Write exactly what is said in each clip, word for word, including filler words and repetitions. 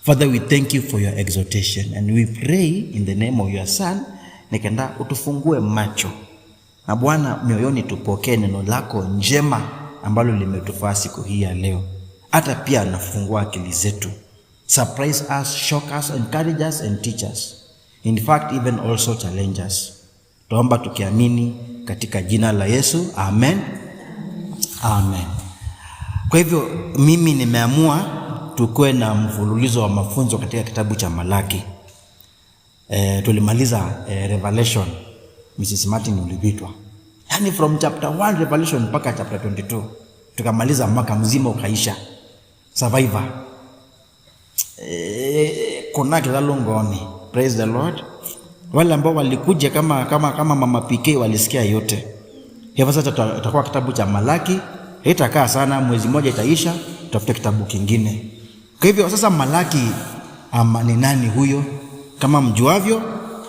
Father, we thank you for your exhortation and we pray in the name of your Son, nĩ kenda ũtũfungue macho. Na Bwana, mioyoni tupokee neno lako njema ambalo limetufaa siku hii ya leo. Hata pia nafungua akili zetu. Surprise us, shock us, encourage us and teach us. In fact, even also challenge us. Twaomba tukiamini katika jina la Yesu. Amen. Amen. Kwa hivyo, mimi nimeamua tukuwe na mfululizo wa mafunzo katika kitabu cha Malaki. Eh, tulimaliza, eh, Revelation, Missus Martin ulipitwa. Yaani from chapter one Revelation mpaka chapter twenty-two. Tukamaliza, mwaka mzima ukaisha. Survivor. Eh, kuna kĩthalũ ngoonĩ. Praise the Lord. Wale ambao walikuja kama, kama, kama Mama P K walisikia yote. Hivyo sasa tuta-, tutakuwa kitabu cha Malaki. Haitakaa sana, mwezi moja itaisha, tutafute kitabu kingine. Kwa hivyo sasa Malaki, ama ni nani huyo? Kama mjuavyo,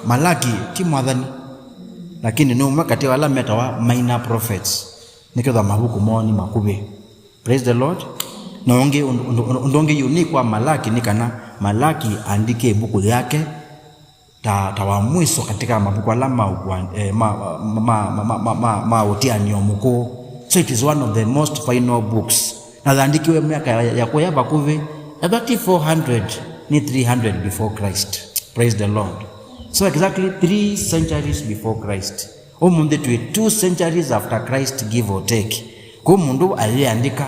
Malaki ti mwathani. Lakini nĩ ũmwe kati wa ala metawa minor prophets. Nĩkĩthwa mavuku moo nĩ makuvĩ. Praise the Lord. Na ũngĩ, ũndũ, ũndũ, ũndũ ũngĩ unique kwa Malaki nĩ kana Malaki andĩkie ĩvuku yake ta, ta wa mwiso katika mavuku ala ma, eh, ma, ma, ma ũtianĩo mũkũũ. So it is one of the most final books. Na yaandĩkiwe myaka ya, ya kũya vakuvĩ ya thirty-four hundred nĩ three hundred before Christ. Praise the Lord. So exactly three centuries before Christ. Ũmũnthĩ twĩ two centuries after Christ, give or take. Kũu mũndũ ayĩandĩka,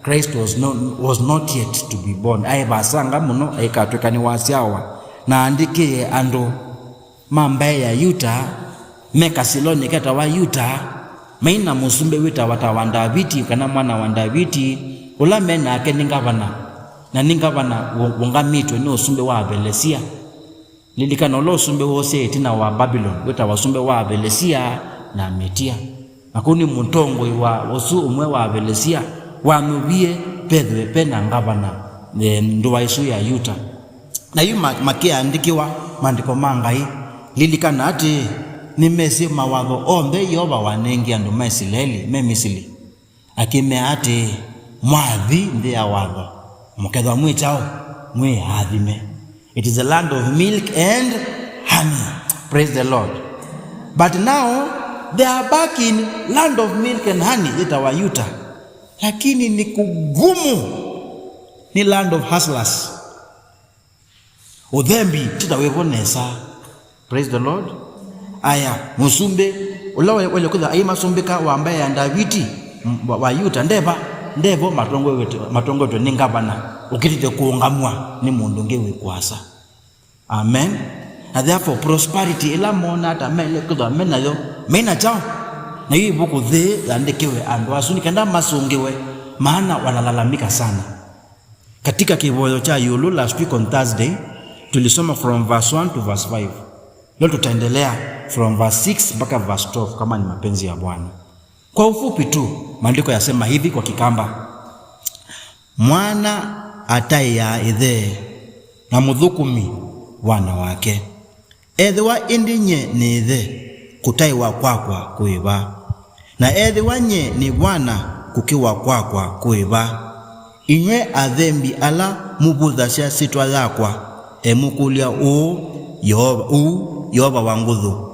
Christ was not, was not yet to be born. Aĩ vasanga mũno aikatw'ĩka nĩwasyawa. Na aandĩkĩe andũ ma mbaĩ ya Yuta, me kasilonĩ ketawa Yuta, mai na mũsumbĩ wĩtawa ta wa Ndaviti, kana mwana wa Ndaviti, ũla me nake nĩ ngavana, na nĩ ngavana wũ-, wũngamĩtwe nĩ ũsumbĩ wa Avelesia. Lilikana ũla ũsumbĩ woosie ĩtina wa Babylon, wĩtawa ũsumbĩ wa Avelesia na Metia. Na kũu nĩ mũtongoi wa ũsu ũmwe wa Avelesia wanyuvie pethĩwe pe na ngavana, eh, ndũa ĩsu ya Yuta. Na yu ma-, makĩandĩkĩwa maandĩko ma Ngai, lilikana atĩĩ, nĩmesĩ mawatho onthe Yeova wanengie andũ ma Isilaeli me Misili. Akĩmea atĩĩ, mwathi nthĩ ya watho, mũkethwa mwĩ kyaũ? Mwĩ aathime. It is a land of milk and honey. Praise the Lord. But now they are back in land of milk and honey, yĩtawa Yuta. Lakini ni kugumu, ni land of hustlers. Ũthembi ti ta wĩvo nesa. Praise the Lord. Aya, mũsumbĩ ũla we-, wele kwĩthwa aimasumbĩka wa mbaĩ ya Ndaviti, m-, wa, wa Yuta, ndeva, ndevo matongoetwe, matongoetwe nĩ ngavana ũkĩtĩte kũũngamw'a nĩ mũndũ ũngĩ wĩ kũasa. Amen. Na therefore prosperity ĩla monaa ta mele kwĩthwa me nayo, me na kyaũ? Na yu ĩvuku thĩ yandĩkĩwe andũ asu nĩ kenda masũngĩwe, maana wanalalamika sana. Katika kĩvoyo kya ĩũlũ last week on Thursday, tulisoma from verse one to verse five. Leo tutaendelea from verse six mpaka verse twelve kama ni mapenzi ya Bwana. Kwa ufupi tu, maandiko yasema hivi kwa Kikamba: Mwana ataĩaa ĩthe, na mũthũkũmi vwana wake. Ethĩwa ĩndĩ nyie nĩ ĩthe, kũtaĩwa kwakwa kũĩ va? Na ethĩwa nyie nĩ vwana, kũkĩwa kwakwa kũĩ va? Inyw'ĩ athembi ala mũvũthasya syĩtwa yakwa, emũkũlya ũũ Yeova, ũu Yeova wa nguthu.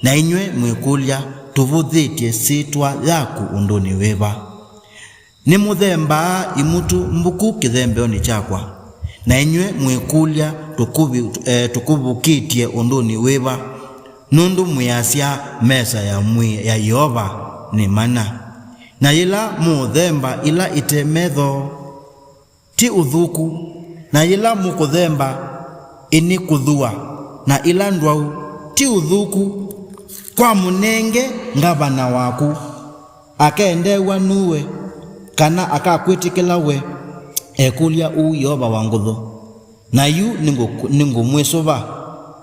Na inyw'ĩ mwĩkũlya, tũvũthĩtye syĩtwa yaku ũndũnĩ wĩva? Nĩmũthembaa imutũ mbuku kĩthembeonĩ kyakwa, na inyw'ĩ mwĩkũlya, tũkũvi-, eh, tũkũvukĩtye ũndũnĩ wĩva? Nũndũ mwĩasya, mesa ya mwĩĩ ya Yeova nĩ mana. Na yĩla mũũthemba ila ite metho, ti ũthũku, na yĩla mũkũthemba ĩnĩ kũthũa na ila ndwau, ti ũthũku. Kwa mũnenge ngavana waku, akendeew'a nue, kana akakwĩtĩkĩla we? Ekũlya ũu Yeova wa nguthu. Na yu nĩngũ-, nĩngũmwĩsũva,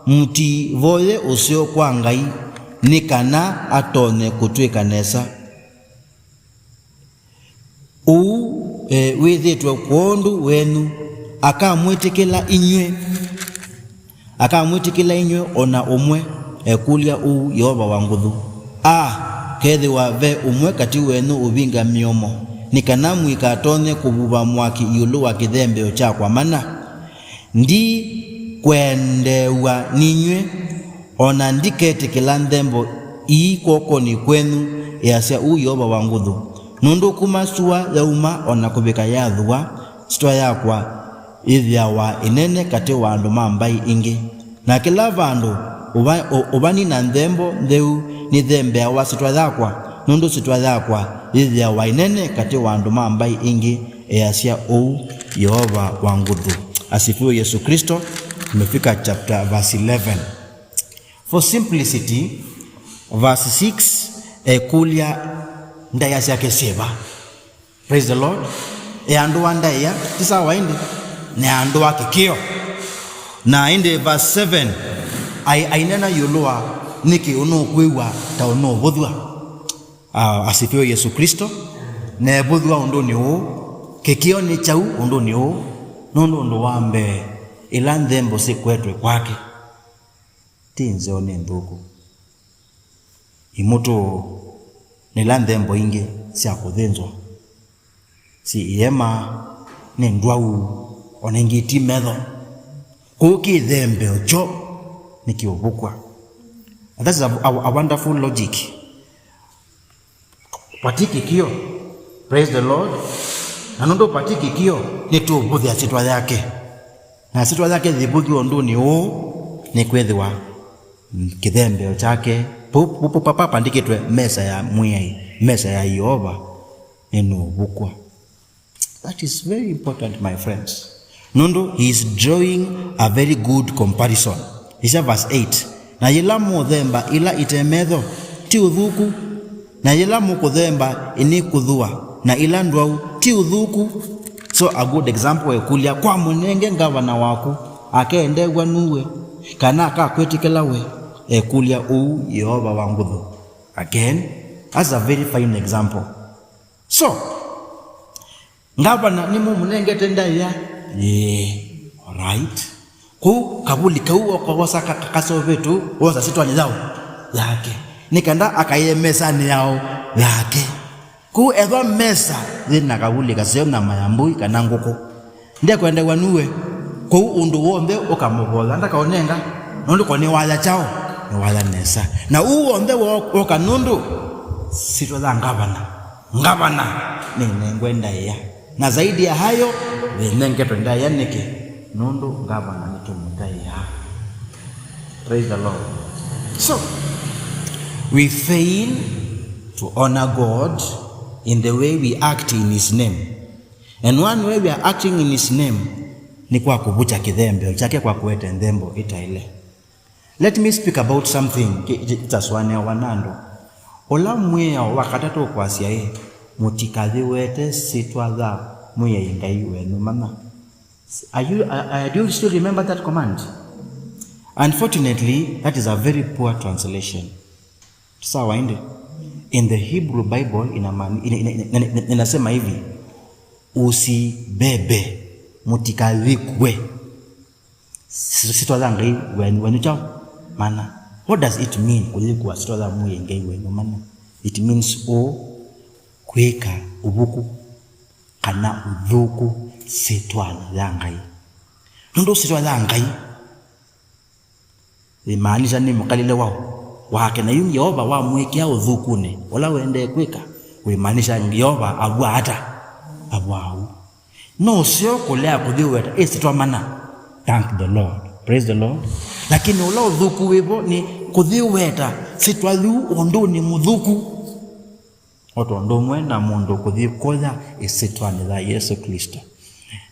mũtivoye ũseo kwa Ngai, nĩ kana atonye kũtwĩka nesa. Ũu, e, wĩthĩtwe kwondũ wenyu, akamwĩtĩkĩla inyw'ĩ, akamwĩtĩkĩla inyw'ĩ o na ũmwe? Ekũlya ũu Yeova wa nguthu. A, kethĩwa ve ũmwe katĩ wenyu ũvinga mĩomo, nĩ kana mũikatonye kũvuva mwaki ĩũlũ wa kĩthembeo kyakwa mana? Ndikwendeew'a ninyw'ĩ, o na ndiketĩkĩla nthembo ii kw'okonĩ kwenyu, easya ũu Yeova wa nguthu, nũndũ kuma syũa yauma o na kũvika yathũa, syĩtwa yakwa yĩthĩawa ĩnene katĩ wa andũ ma mbaĩ ingĩ. Na kĩla vandũ ũva-, ũ-, ũvani na nthembo ntheu nĩthembeawa syĩtwa yakwa, nũndũ syĩtwa yakwa yĩthĩawa ĩnene katĩ wa andũ ma mbaĩ ingĩ, easya ũu Yeova wa nguthu. Asifiwe Yesu Kristo. Tumefika chapter verse eleven. For simplicity, verse six ekũlya ndaĩa syake syĩva? Praise the Lord. E andũ a ndaĩa, ti sawa ĩndĩ? Nĩ andũ a kĩkĩo. Na ĩndĩ verse seven, ai-, ainena ĩũlũ wa nĩkĩ ũnũkwĩw'a ta ũnũvũthw'a. Ah, asifiwe Yesu Kristo. Neevũthw'a ũndũnĩ ũũ, kĩkĩo nĩ kyaũ ũndũnĩ ũũ? Nũndũ ũndũ wa mbee, ĩla nthembo syĩkwetwe kwake ti nzeo, nĩ nthũku. Imũtũ nĩ ila nthembo ingĩ sya kũthĩnzwa. Syĩ iema, nĩ ndwau, o na ingĩ ti metho. Kũu kĩthembeo kyo nĩkĩũvũkw'a. And that is a, a, a wonderful logic. Vati kĩkĩo. Praise the Lord. Na nũndũ vati kĩkĩo, nĩtũũvũthĩa syĩtwa yake. Na syĩtwa yake yĩvũthw'a ũndũnĩ ũũ, nĩkwĩthĩwa kĩthembeo kyake, pu-, pu-, pu-, pa-, pa-, pandĩkĩtwe mesa ya Mwĩai, mesa ya Yeova, nĩnũũvũkw'a. That is very important, my friends. Nũndũ he is drawing a very good comparison. Ĩsya verse eight, "Na yĩla mũũthemba ila ite metho, ti ũthũku, na yĩla mũkũthemba ĩnĩkũthũa na ila ndwau, ti ũthũku." So a good example ekũlya, kwa mũnenge ngavana waku, akendew'a nue, kana akakwĩtĩkĩla we? Ekũlya ũu Yeova wa nguthu. Again, that's a very fine example. So, ngavana nĩmũmũnengete ndaĩa? Ĩĩ, alright. Kũu kavuli kau oka wosa ka-, ka-, kaseũvĩtwe, wosa syĩtwanĩ yaũ? Yake. Nĩ kenda akaĩe mesanĩ yaũ? Yake. Kũu ethwa mesa yĩ na kavuli kaseo nyama ya mbũi kana ngũkũ, ndekwendeew'a nue. Kũu ũndũ w'onthe ũkamũvoya, ndakaũnenga, nũndũ ko nĩwaya kyaũ? Nĩwaya nesa. Na ũu w'onthe wo-, woka nũndũ syĩtwa ya ngavana. Ngavana nĩnengwe ndaĩa. Na zaidi ya hayo, nĩnengetwe ndaĩa nĩkĩ? Nũndũ ngavana nĩtũmũtaĩa. Praise the Lord. So, we fail to honor God in the way we act in his name. And one way we are acting in his name nĩ kwa kũvukya kĩthembeo kyake kwa kũete nthembo ĩtaĩle. Let me speak about something ki-, ki-, kitasũanĩawa na andũ. Ũla mwĩao wa katatũ ũkwasya ĩ, "Mũtikayĩwete syĩtwa ya Mwĩai Ngai wenyu mana." Are you, uh, uh, do you still remember that command? Unfortunately, that is a very poor translation. Sawa, ĩndĩ? In the Hebrew Bible, inamani-, ina-, ina-, ina-, ina-, inasema hivi, "Usibebe, mũtikayĩkue sy-, syĩtwa ya Ngai wenyu, wenyu kyaũ? Mana." What does it mean, kũyĩkua syĩtwa ya Mwĩai Ngai wenyu mana? It means ũũ, kwĩka ũvuku kana ũthũku syĩtwanĩ ya Ngai. Nũndũ syĩtwa ya Ngai yĩmaanisha nĩ mũkalĩle waũ? Wake. Na yu Yeova wamwĩkĩa ũthũkunĩ ũla ũendee kwĩka, wĩmaanisha Yeova avwaa ata? Avwaa ũu. No ũseo kũlea kũthi ũweta ĩsyĩtwa mana. Thank the Lord. Praise the Lord. Lakini ũla ũthũku wĩvo nĩ kũthi ũweta syĩtwa yu ũndũnĩ mũthũku. O tondũ ũmwe na mũndũ kũthi kũya ĩsyĩtwanĩ ya Yesũ Klĩsto,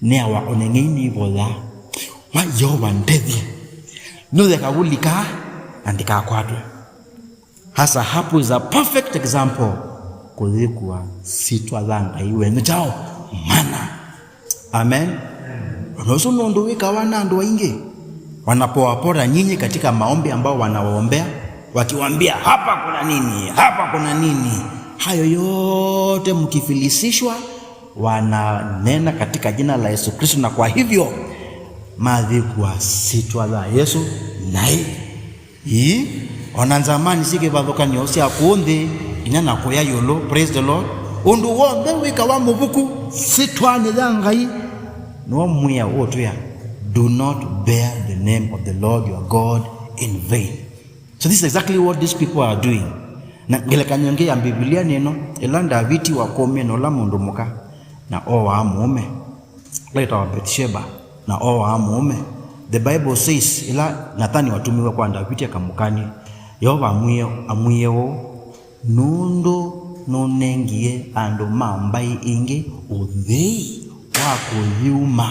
nĩawa ũneng'ei nĩvoya, "Wa Yeova ndethye, nũye kavuli kaa na ndikakwatwe." Hasa hapo is a perfect example, kũyĩkua syĩtwa ya Ngai wenyu kyaũ? Mana. Amen. Na ũsu nĩ ũndũ wĩkawa na andũ aingĩ. Wanapowapora nyinyi katika maombi ambao wanawaombea, wakiwaambia, "Hapa kuna nini? Hapa kuna nini?" Hayo yote mkifilisishwa, wananena katika jina la Yesu Kristo, na kwa hivyo, mathĩkua syĩtwa ya Yesu naĩ. Ii, o na nzamani syĩ kĩvathũkany'o sya kũũ nthĩ, nginya na kũya ĩũlũ. Praise the Lord. Ũndũ w'onthe wĩkawa mũvuku syĩtwanĩ ya Ngai, nĩw'o mwĩao ũtwĩa, Do not bear the name of the Lord your God in vain. So this is exactly what these people are doing. Na ngelekany'o ĩngĩ ya Mbivilia nĩ ĩno, ĩla Ndaviti wakomie na ũla mũndũ mũka, na ooaa mũũme, ũla wĩtawa Bathsheba, na ooaa mũũme. The Bible says, ĩla Nathani watũmiwe kwa Ndaviti akamũkany'e, Yeova amwĩe, amwĩe ũũ, "Nũndũ nũnengie andũ ma mbaĩ ingĩ ũthei wa kũyuma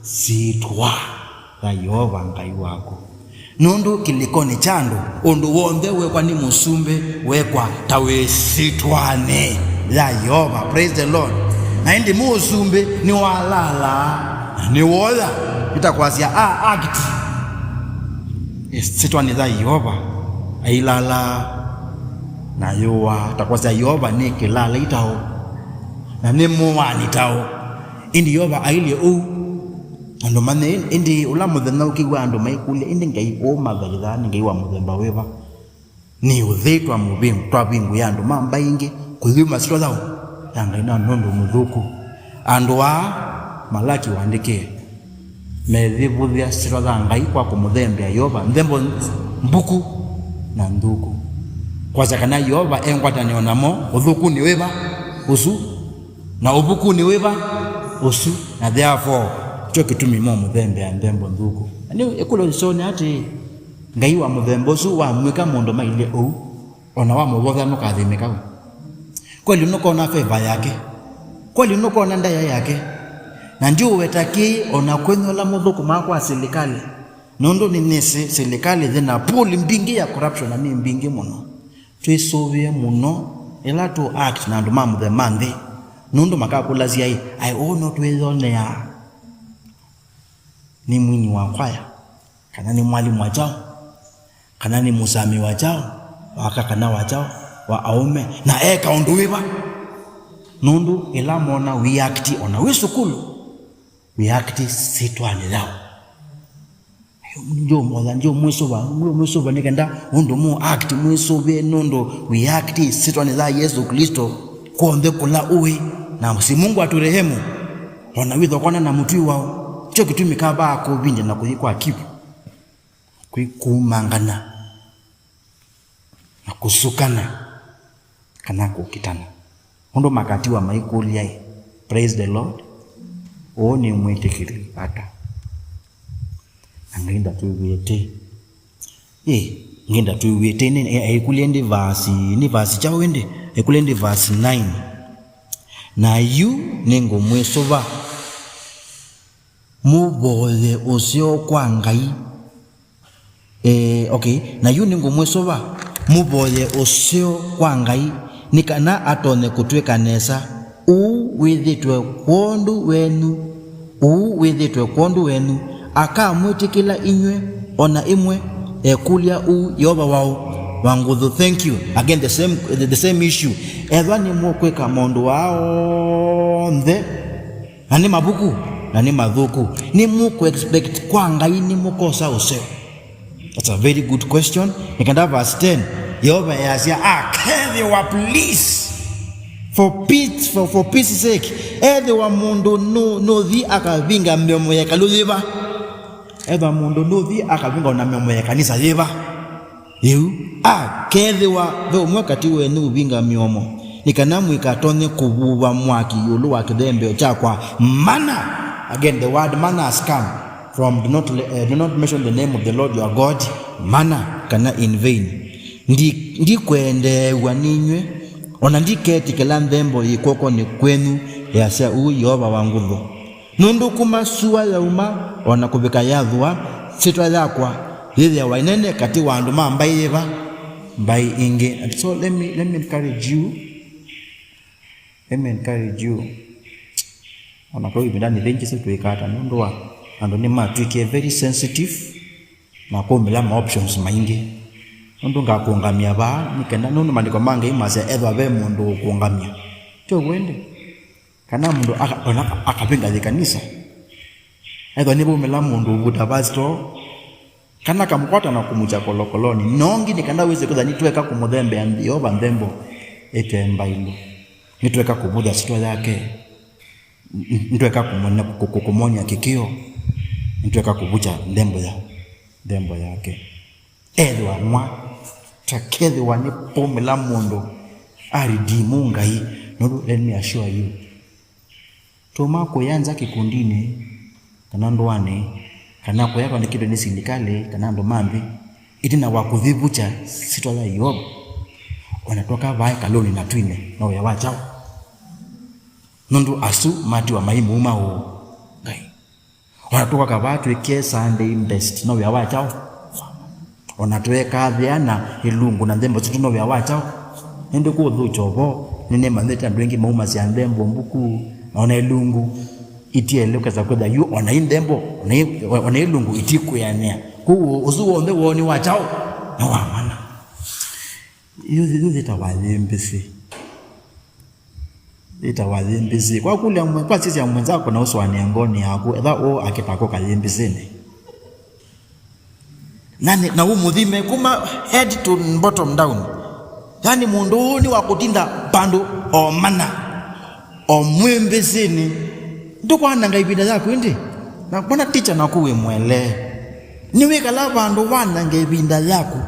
syĩtwa ya Yeova Ngai waku." Nũndũ kĩlĩkonĩ kya andũ, ũndũ w'onthe wekwa nĩ mũsumbĩ wekwa ta wĩ syĩtwanĩ ya Yeova. Praise the Lord. Na ĩndĩ mũsumbĩ nĩwalaalaa, na nĩwoya, ĩtakwasya a act syĩtwanĩ ya Yeova, ailaalaa na ayũaa, ta kwasya Yeova nĩ kĩlaalai taũ, na nĩ mũaani taũ. Ĩndĩ Yeova ailyĩ ũu, andũ manye, ĩndĩ ũla mũthenya ũkĩw'a andũ maikũlya, "Ĩndĩ Ngai ũũ mathaithaa nĩ Ngai wa mũthemba wĩva? Nĩ ũthei twamũvĩng-, twavingũĩa andũ ma mbaĩ ingĩ kũyuma syĩtwa yaũ? Ya Ngai na nũndũ mũthũku." Andũ aa Malaki waandĩkĩe meyĩvũthya syĩtwa ya Ngai kwa kũmũthembea Yeova nthembo mbuku na nthũku, kwasya kana Yeova e ngwatanĩo namo ũthũkunĩ wĩva ũsu, na ũvukunĩ wĩva ũsu, na therefore kyo kĩtumi momũthembea nthembo nthũku. Na nĩ ĩkũlyo yĩsũnĩa atĩĩ, Ngai wa mũthemba ũsu wamwĩka mũndũ mailyĩ ũu, o na wamũvotha nũkathĩnĩka we? Kweli nũkona favor yake? Kweli nũkona ndaĩa yake? Na ndiũweta kĩĩ o na kwenyu ala mũthũkũmaa kwa silikalĩ, nũndũ nĩnĩsĩ silikalĩ yĩ na pool mbingĩ ya corruption na nĩ mbingĩ mũno. Twĩsũvĩe mũno ĩla tũ act na andũ ma mũthemba nthĩ, nũndũ makakũlasya, "Ĩ, aĩ ũũ no twĩyoneaa? Nĩ mwini wa kwaya, kana nĩ mwalimũ wa kyaũ, kana nĩ mũsami wa kyaũ, wa aka kana wa kyaũ, wa aũme, na eka ũndũ wĩva?" Nũndũ ĩla mona wĩ act, o na wĩ sukulu, wĩ act syĩtwanĩ yaũ? Ndiũmwĩsũva, ndiũmwĩsũva nĩ kenda ũndũ mũ act mwĩsũvĩe, nũndũ wĩ act syĩtwanĩ ya Yesũ Klĩsto kw'onthe kũla ũĩ. Na si Mungu aturehemu, o na wĩthokwana na mũtwi wao. Kyo kĩtumi kavaa kũvindya na kũthi kwa kivu, kwĩ kumangana na kũsukana kana kũkitana. Ũndũ makatiwa maikũlya-ĩ, "Praise the Lord, ũũ nĩ mwĩtĩkĩli ata? Na Ngai ndatwĩw'ĩe tei? Ĩ, Ngai ndatwĩw'ĩe tei?" Nĩ, aikũlya ĩndĩ verse, nĩ verse kyaũ ĩndĩ? Aikũlya ĩndĩ verse nine, "Na yu nĩngũmwĩsũva, mũvoye ũseo kwa Ngai." Eh, okay. "Na yu nĩngũmwĩsũva, mũvoye ũseo kwa Ngai, nĩ kana atonye kũtwĩka nesa. Ũu wĩthĩtwe kwondũ wenyu, ũu wĩthĩtwe kwondũ wenyu. Akamwĩtĩkĩla inyw'ĩ o na ĩmwe ekũlya ũu, Yeova waũ wa nguthu?" Thank you. Again, the same, the, the same issue. Ethwa nĩmũkwĩka maũndũ aa onthe, na nĩ mavuku, na nĩ mathũku, nĩmũkũ-expect kwa Ngai nĩmũkosa ũseo? That's a very good question. Nĩ kenda verse ten, Yeova easya, "Akethĩwa, please, for peace, for, for peace sake, ethĩwa mũndũ nũ-, nũthi akavinga mĩomo ya ĩkalũ yĩva? Ethĩwa mũndũ nũthi akavinga ona mĩomo ya ĩkanisa yĩva?" Ĩu, akethĩwa ve ũmwe katĩ wenyu ũvinga mĩomo, nĩ kana mũikatonye kũvuva mwaki ĩũlũ wa kĩthembeo kyakwa. Mana, again, the word mana has come from, do not, uh, do not mention the name of the Lord your God, mana, kana in vain. Ndi-, ndikweendeew'a ninyw'ĩ, o na ndiketĩkĩla nthembo yĩ kw'okonĩ kwenyu, easya ũu Yeova wa nguthu. Nũndũ kuma sua yauma o na kũvika yathũa, syĩtwa yakwa yĩthĩawa ĩnene katĩ wa andũ ma mbaĩ yĩva? Mbaĩ ingĩ. And so let me, let me encourage you. Let me encourage you. O na kwa ĩvindanĩ yĩngĩ sitwĩka ata nũndũ wa andũ nĩmatw'ĩkie very sensitive na kũmĩla ma options maingĩ. Nũndũ ngakũngamya vaa, nĩ kenda, nũndũ maandĩko ma Ngai masya, ethwa ve mũndũ ũkũngamya. Tyo wende? Kana mũndũ aka-, ona aka-, akavinga yĩ kanisa. Ethwa nĩvaumĩla mũndũ ũvuta vasito, kana akamũkwata na kũmukya kolokolonĩ. Nongi nĩ kana wĩsĩ kwĩtha nĩtweka kũmũthembea Yeova nthembo ĩte mbaĩlu. Nĩtweka kũvũthya syĩtwa yake. N-, nĩtweka kũmwona-, kũ-, kũ-, kũmwony'a kĩkĩo. Nĩtweka kũvukya nthembo ya, nthembo yake. Ethĩwa mwa, ta kethĩwa nĩ pumĩla mũndũ aridimu Ngai, nũndũ, let me assure you, tũma kũya nza kĩkundinĩ, kana ndũanĩ, kana kũya kwandĩkĩtwe nĩ silikalĩ, kana andũ ma nthĩ, ĩtina wa kũthi vukya syĩtwa ya Yeova, ona twoka vaa ĩkalũnĩ na twine, no wĩa wa kyaũ? Nũndũ asu matiwa mai mũuma ũũ Ngai. Ona tũkaka vaa twĩkĩe Sunday best, no wĩa wa kyaũ? Ona tweekathĩa na ilungu na nthembo sitũ, no wĩa wa kyaũ? Ĩndĩ kũthũkya ũvoo, nĩnĩmanyĩte andũ aingĩ maumasya nthembo mbuku, ona ilungu itiele ũkesa kwĩtha yu, ona i nthembo, ona i, ona ilungu itikwĩanĩa. Kwoou ũsu w'onthe woo nĩ wa kyaũ? Nĩ wa mana. Yu, yu yĩtawa yĩmbĩsĩ. Yĩtawa yĩmbĩsĩ. Kwakũlya mwe-, kwasisya mwenzako na ũsũanĩa ngoonĩ yaku, etha ũũ akĩtako kayĩmbĩsĩnĩ. Na nĩ, na ũmũthime kuma head to bottom down. Yani mũndũ ũũ nĩ wa kũtinda vandũ o mana, o mwĩmbĩsĩnĩ. Ndũkwananga ĩvinda yaku ĩndĩ. Na mbona teacher naku wĩ mwelee? Nĩwĩkala vandũ wanange ĩvinda yaku.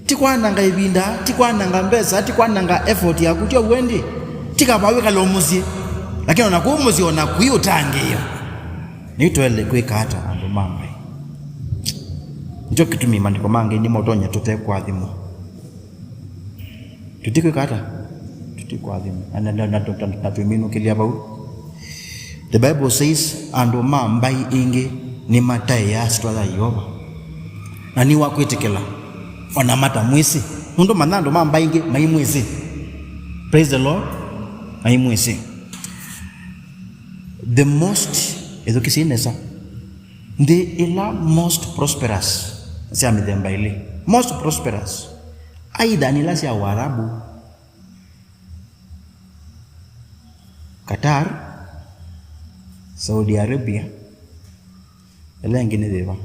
Ti kwananga ĩvinda, ti kwananga mbesa, ti kwananga effort yaku, ti ũw'o ĩndĩ? Ti kava wĩkale o mũsyĩ. Lakini ona kũu mũsyĩ ona kwĩ ũtangĩĩo. Nĩu twaĩle kwĩka ata andũ ma Ngai? Nĩkyo kĩtumi maandĩko ma Ngai nĩmo ũtonya tũte kũathimwa. Tũtikwĩka ata? Tũtikũathimwa. Na, na, na, na, na, na twĩminũkĩlya vau. The Bible says, andũ ma mbaĩ ingĩ nĩmataĩaa syĩtwa ya Yeova, na nĩwakwĩtĩkĩla, ona matamwĩsĩ. Nũndũ manya andũ ma mbaĩ ingĩ maimwĩsĩ. Praise the Lord. Maimwĩsĩ. The most, ĩthukĩsyai nesa, nthĩ ila most prosperous sya mĩthemba ĩlĩ. Most prosperous. Either nĩ ila sya Waarabu, Qatar, Saudi Arabia, ĩla ĩngĩ nĩ yĩva?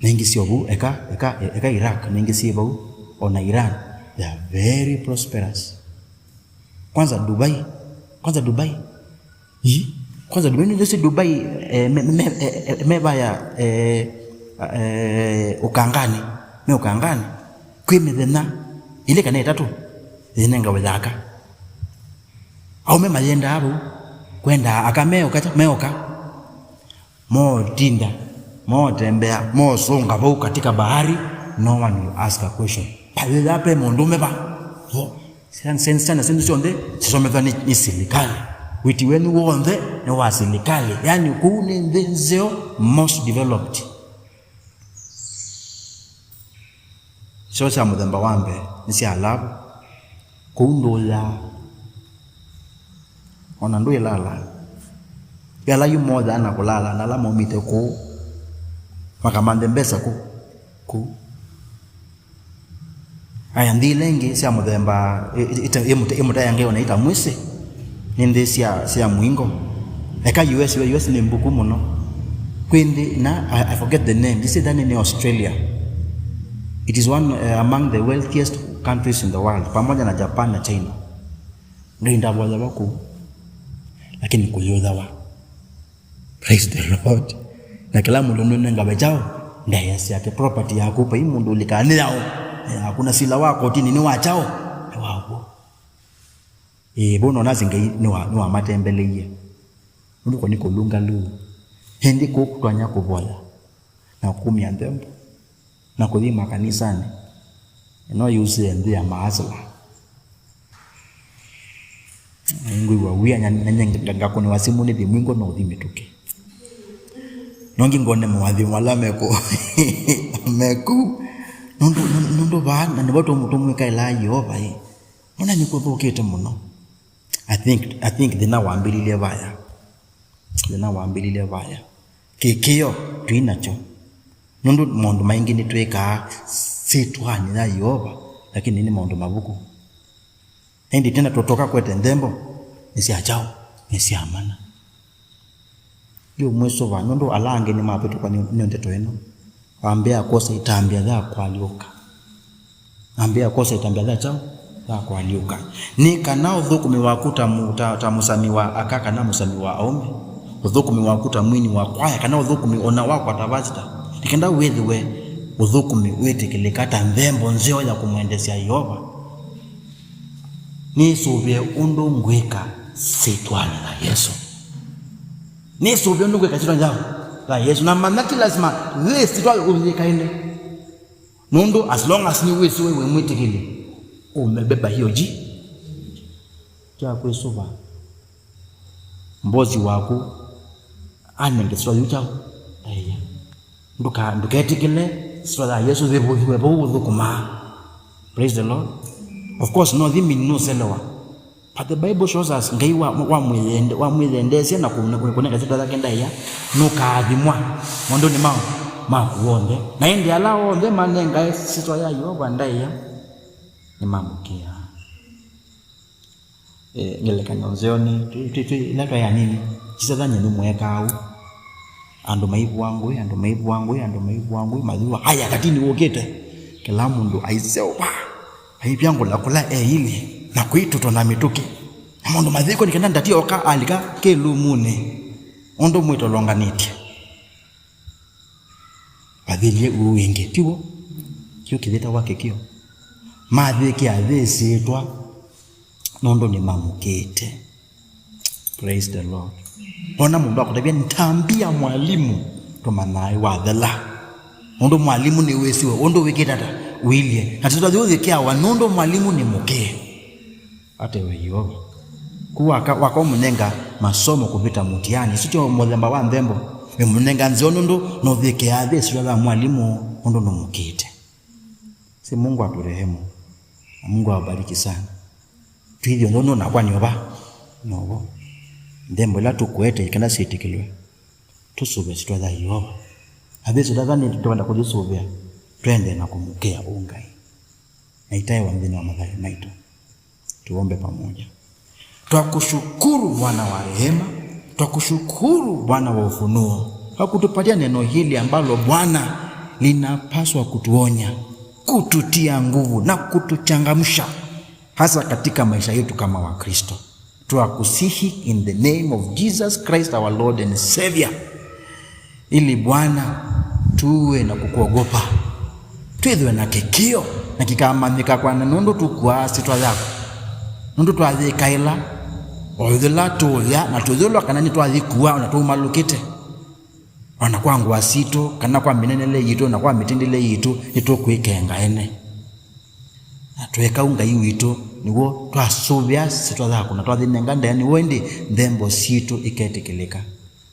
Na ingĩ syo vu, eka, eka, eka Iraq, na ingĩ syĩ vau, ona Iran. They are very prosperous. Kwanza Dubai, kwanza Dubai. Ii, kwanza Dubai, nĩnzĩsĩ Dubai, eh, me, me, eh, eh, mevaya, eh, eh, ũkanganĩ, me ũkanganĩ. Kwĩ mĩthenya ĩlĩ kana ĩtatũ, yĩnengawe yaka. Aũme mayendaa vau, kwendaa aka meũka, meũka. Mootinda, mootembea, moosũnga vau katika bahari, no one will ask a question. Pavĩthaa pe mũndũũme va? Vo. Syana, syana, syana syenyu syonthe sisomethwa nĩ, nĩ silikalĩ. Wĩti wenyu w'onthe nĩ wa silikalĩ. Yaani, kũu nĩ nthĩ nzeo, most developed. Syoo sya mũthemba wa mbee nĩ sya Alavu. Kũu ndũũyaa. Ona ndwĩlala. Ĩ ala yu moothaa na kũlala na ala maumĩte kũu, makamanthe mbesa kũu, kũu. Aya, nthĩ ila ingĩ sya mũthemba ĩ-, ĩ-, ĩta-, ĩmũte-, ĩmũtaĩa Ngai ona itamwĩsĩ, nĩ nthĩ sya, sya mũingo. Eka U S, U S nĩ mbuku mũno. Kwĩ nthĩ na, I, I forget the name, ndisĩ thani nĩ Australia. It is one, eh, among the wealthiest countries in the world, pamoja na Japan na China. Ngai ndavoyawa kũu, lakini kũyũthawa. Praise the Lord. Na kĩla mũndũ nũnengawe kyaũ? Ndaĩa syake. Property yaku, vai mũndũ ũlikaa nĩ yaũ? Nĩ yaku. Na sila wa kotinĩ nĩ wa kyaũ? Nĩ wakw'o. Ĩĩ, vau nonasi Ngai nĩwa-, nĩwamatembeleie. Nũndũ ko nĩ kũlunga luu. Ĩndĩ kũu kũtwanya kũvoya na kumya nthembo na kũthi makanisanĩ, ĩno yusĩe nthĩ ya maasla. Nĩngwĩw'a wia, na, na, na nga-, ngakũnĩwa simũ nĩthi mwingo na ũthi mĩtũkĩ. Nongi ngone moathimo ala meku-, meku. Nũndũ, nũndũ, nũndũ vaa, na nĩvo tũmũ-, tũmwĩkaĩlaa Yeova ĩ. Ona nĩkũthũkĩte mũno. I think, I think thĩna wambĩlĩlye vaya. Thĩna wambĩlĩlye vaya. Kĩkĩo twĩ nakyo. Nũndũ maũndũ maingĩ nĩtwĩkaa syĩtwanĩ ya Yeova, lakini nĩ maũndũ mavuku. Ĩndĩ tena tũtoka kwete nthembo, nĩ sya kyaũ? Nĩ sya mana. Yu mwĩsũva, nũndũ ala angĩ nĩmavĩtũkwa nĩ, nĩ ndeto ĩno. Wambĩĩa kwosa itambya ya kũalyũka. Ambĩĩa kwosa itambya ya kyaũ? Ya kũalyũka. Nĩ kana ũthũkũmi waku ta mũ-, ta, ta mũsami wa aka kana mũsami wa aũme. Ũthũkũmi waku ta mwini wa kwaya, kana ũthũkũmi ona wakwa ta vasita, nĩ kenda wĩthĩwe ũthũkũmi wĩtĩkĩlĩka ta nthembo nzeo ya kũmwendesya Yeova. Nĩsũvĩe ũndũ ngwĩka syĩtwanĩ ya Yesũ. Nĩsũvĩe ũndũ ngwĩka syĩtwanĩ ya, ya Yesũ. Na manya ti lasima yĩ syĩtwa ũyĩkaĩle. Nũndũ as long as nĩwĩsĩ we wĩ mwĩtĩkĩli, umebeba hiyo ji-, kya kwĩsũva. Mbosi waku anenge syĩtwa yĩu kyaũ? Ndaĩa. Ndũka-, ndũketĩkĩle syĩtwa ya Yesũ yĩvũthĩwe vau ũthũkũmaa. Praise the Lord. Of course, no thi mean nũselewa. But the Bible shows us Ngai wa, wa mwĩyende-, wa mwĩyendeesya na kũne-, kũne-, kũnenga syĩtwa yake ndaĩa, nũkaathimwa maũndũnĩ ma, maku onthe. Na ĩndĩ ala onthe manengae syĩtwa ya Yeova ndaĩa, nĩmamũkĩaa. Eh, ngelekany'o nzeo nĩ, twĩ, twĩ, twĩ, ĩla twaĩ anini, sisethany'e nĩmweekaa ũu. Andũ maivũa ngũĩ, andũ maivũa ngũĩ, andũ maivũa ngũĩ, mayũa, "Aya, katini wũkĩte." Kĩla mũndũ aiseũva, aivyangũla kũla eilye, na kwĩtũtwa na mĩtũkĩ. Na maũndũ mathĩko nĩ kana ndati oka alika kĩlumunĩ, ũndũ mwĩtolonganĩtye. Vathĩlye ũu ĩngĩ, tiw'o? Kĩu kĩthĩtawa kĩkĩo. Mathĩkĩa athĩsĩtwa nũndũ nĩmamũkĩte. Praise the Lord. Ona mũndũ akũtavya, "Nitambia mwalimu," tũmanyae wathela. Nũndũ mwalimu nĩwĩsĩwe ũndũ wĩkĩte ata, ũilye. Na tũtathi ũthĩkĩawa nũndũ mwalimu nĩ mũkĩe. Atewe Yeova. Ku waka, waka ũmũnenga masomo kũvĩta mũtiani. Isu tyo mũthemba wa nthembo. Wĩmũnenga nzeo nũndũ nũthĩkĩaa athĩsĩtwa ya mwalimu ũndũ nũmũkĩte. Si Mungu aturehemu. Na Mungu awabariki sana. Twĩthĩe nũndũ nakwa nĩova. Novo. Nthembo ila tũkũete ikenda syĩtĩkĩlwe. Tũsũvĩe syĩtwa ya Yeova. Athĩsĩtwa nĩ tũkwenda kũyĩsũvĩa. Twende na kũmũkĩa ũngai. Na itaĩwa nthĩnĩ wa mathayũ maitũ. Tuombe pamoja. Twakushukuru Bwana wa rehema, twakushukuru Bwana wa ufunuo kwa kutupatia neno hili ambalo Bwana linapaswa kutuonya, kututia nguvu na kutuchangamsha hasa katika maisha yetu kama Wakristo. Twakusihi in the name of Jesus Christ, our Lord and Savior, ili Bwana tuwe na kukuogopa, twĩthwe na kĩkĩo na kĩkamanyĩka kwana nũndũ tũkuaa syĩtwa yaku, nũndũ twayĩkaĩla o yĩla tũũya na tũyĩlwa kana nĩtwayĩkua ona tũumalũkĩte, ona kwa ngũa sitũ kana kwa mĩnenele yitũ na kwa mĩtindĩle yitũ nĩtũkwĩkenga ene. Na tweka ũu Ngai witũ, nĩw'o twasũvĩa syĩtwa yaku na twathĩnenga ndaĩa, nĩw'o ĩndĩ nthembo sitũ iketĩkĩlĩka.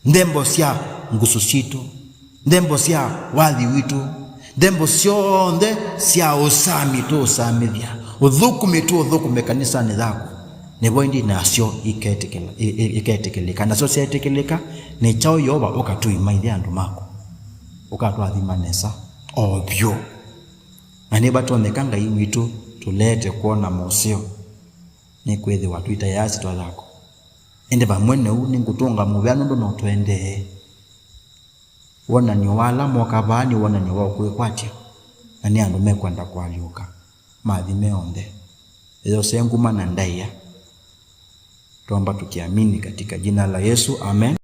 Nthembo sya ngusu sitũ, nthembo sya wathi witũ, nthembo syonthe sya ũsami tũũsamĩthya, ũthũkũmi tũũthũkũme kanisanĩ yaku, nĩvo ĩndĩ nasyo iketĩkĩla-, i-, i-, iketĩkĩlĩka. Nasyo syaĩtĩkĩlĩka, nĩ kyaũ Yeova ũkatũimaithya andũ maku, ũkatũathima nesa o vyũ. Na nĩvatonyeka Ngai witũ tũleete kwona moseo, nĩkwĩthĩwa tũitaĩaa syĩtwa yaku. Ĩndĩ vamwe na ũu nĩngũtũnga mũvea nũndũ no tũendee. Wonany'o wa ala moka vaa nĩ wonany'o wa ũkwĩkwatya, na nĩ andũ mekwenda kũalyũka. Maathime onthe. Eyosee nguma na ndaĩa. Twaomba tukiamini katika jina la Yesu. Amen.